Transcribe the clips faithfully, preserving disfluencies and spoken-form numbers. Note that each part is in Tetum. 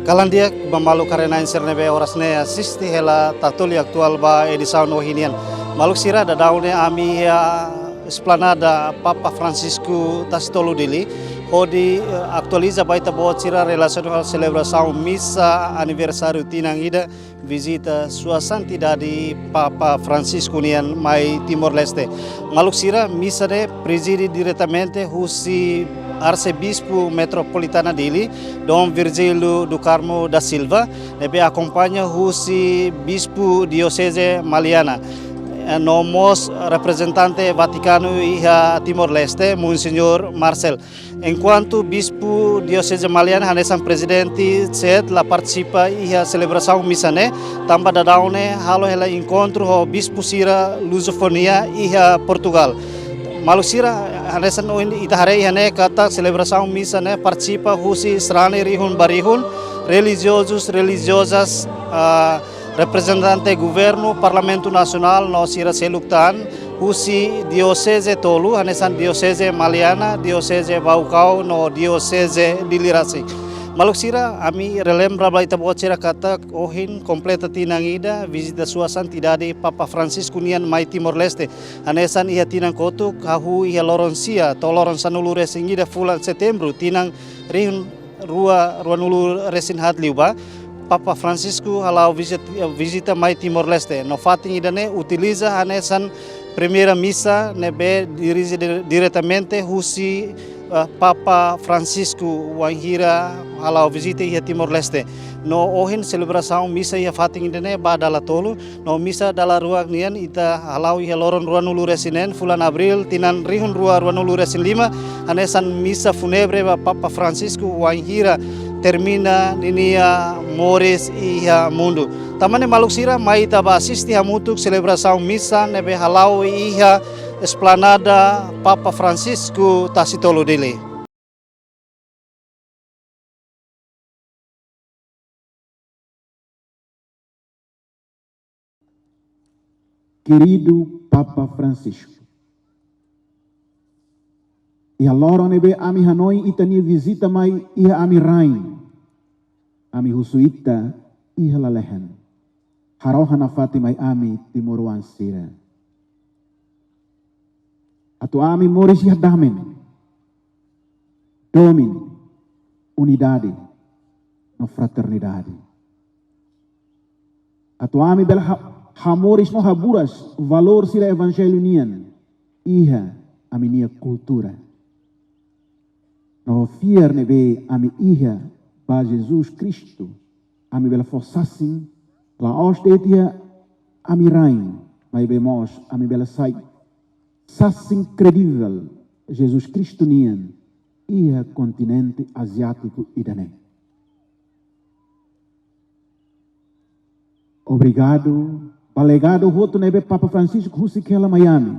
Kalan di'ak ba maluk haree-na'in sira ne'ebé oras ne'e asiste hela Tatoli Atuál ba edisaun ohin nian. Maluk sira, daudaun ne'e ami iha esplanada Papa Francisco Tasitolu Dili, hodi, eh, atualiza ba ita-boot sira relasiona ho selebrasaun misa aniversáriu tinan ida vizita Sua Santidade Papa Francisco nian mai Timor-Leste. Maluk sira, misa ne'e prezide diretamente husi Arsebispu Metropolitana Dili, Dom Virgílio do Carmo da Silva, ne'ebé akompaña husi Bispu Dioseze Maliana, eh, no mós reprezentante Vatikanu iha Timor-Leste, Monseñór Marcel. Enkuantu Bispu Dioseze Maliana hanesan prezidente, sira la partisipa iha selebrasaun misa ne'e, tanba daudaun ne'e halo hela enkontru ho bispu sira Luzofonia iha Portugal. Maluk sira, hanesan ohin ita haree iha ne'e katak selebrasaun misa ne'e partisipa husi sarani rihun ba rihun, relijiozus, relijiozas, ah, reprezentante governu, Parlamentu Nasionál no sira seluk tan, husi dioseze tolu, hanesan Dioseze Maliana, Dioseze Baucau no Dioseze Dili rasik. Maluk sira, ami relembra ba ita-boot sira katak ohin kompleta tinan ida vizita Sua Santidade Papa Francisco nian mai Timor-Leste. Hanesan iha tinan kotuk, hahú iha loron sia, to'o loron sanulu-resin-ida fulan Setembru, tinan rihun rua, ruanulu-resin-haat liubá, Papa Francisco hala'o vizit-, vizita mai Timor-Leste. No fatin ida-ne'e utiliza hanesan primeira misa ne'ebé dirije di-, diretamente husi, eh, Papa Francisco wainhira hala'o vizita iha Timor-Leste. No ohin selebrasaun misa iha fatin ida-ne'e ba dala tolu, no misa dala rua nian ita hala'o iha loron ruanulu-resin-neen fulan Abríl tinan rihun rua ruanulu-resin-lima, hanesan misa fúnebre ba Papa Francisco wainhira termina ninia moris iha mundu. Tanba ne'e maluk sira, mai ita bá asiste hamutuk selebrasaun misa ne'ebé hala'o iha esplanada Papa Francisco Tasitolu Dili. Keridu Papa Francisco, iha loron ne'ebé ami hanoin ita-nia vizita mai iha ami rain, ami husu ita iha lalehan, harohan nafatin mai ami timoroan sira. Atu ami moris iha damen, domin, unidade no fraternidade. Atu ami bele ha-, hamoris no haburas valór sira Evanjellu nian iha ami-nia kultura. No fiar ne'ebé ami iha ba Jesus Kristu, ami bele fó sasin, la'ós de'it iha ami rain, maibé mós ami bele sai sasin kredivel Jesus Kristu nian iha kontinente aziátiku ida-ne'e. Obrigadu ba legadu hotu ne'ebé Papa Francisco husik hela mai ami,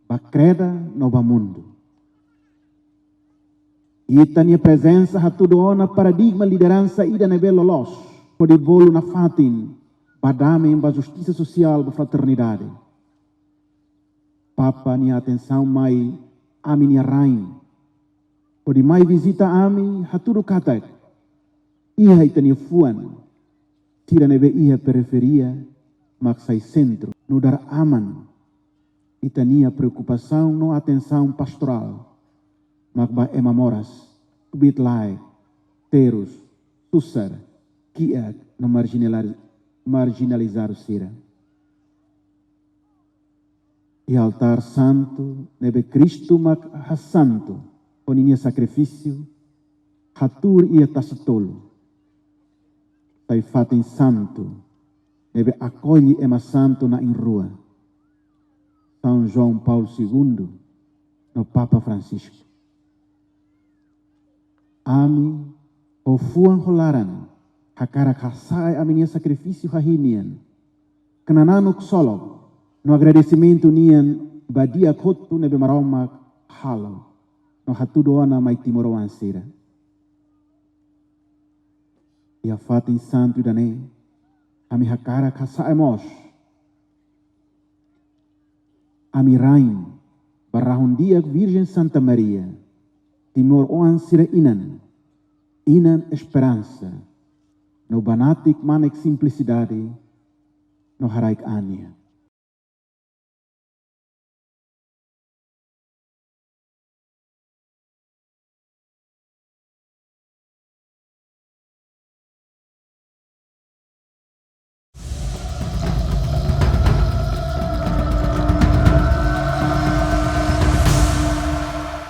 ba kreda no ba mundu. Ita-nia prezensa hatudu ona paradigma lideransa ida ne'ebé loloos, hodi bolu nafatin ba damen, ba justisa sosiál, ba fraternidade. Papa nia atensaun mai ami-nia rain, hodi mai vizita ami, hatudu katak iha ita-nia fuan, sira ne'ebé iha periferia mak sai sentru, nu'udar aman ita-nia preokupasaun no atensaun pastorál mak ba ema moras, kbiit-laek, terus, susar, kiak no marjinali-, marjinalizadu sira. Iha altár santu ne'ebé Kristu mak hasantu ho ninia sakrifísiu, hatuur iha Tasitolu, sai fatin santu ne'ebé akolle ema santu na'in-rua, São João Paulo Segundo no Papa Francisco. Ami, ho fuan ho laran, hakarak hasa'e ami-nia sakrifísiu hahi'i nian, knananu ksolok no agradesimentu nian ba di'ak hotu ne'ebé Maromak halo no hatudu ona mai timoroan sira. Iha fatin santu ida-ne'e, ami hakarak hasa'e mós ami rain ba rahun-di'ak Virjen Santa Maria, timoroan sira-inan, inan esperansa, no banatik manek simplisidade no haraik an nian.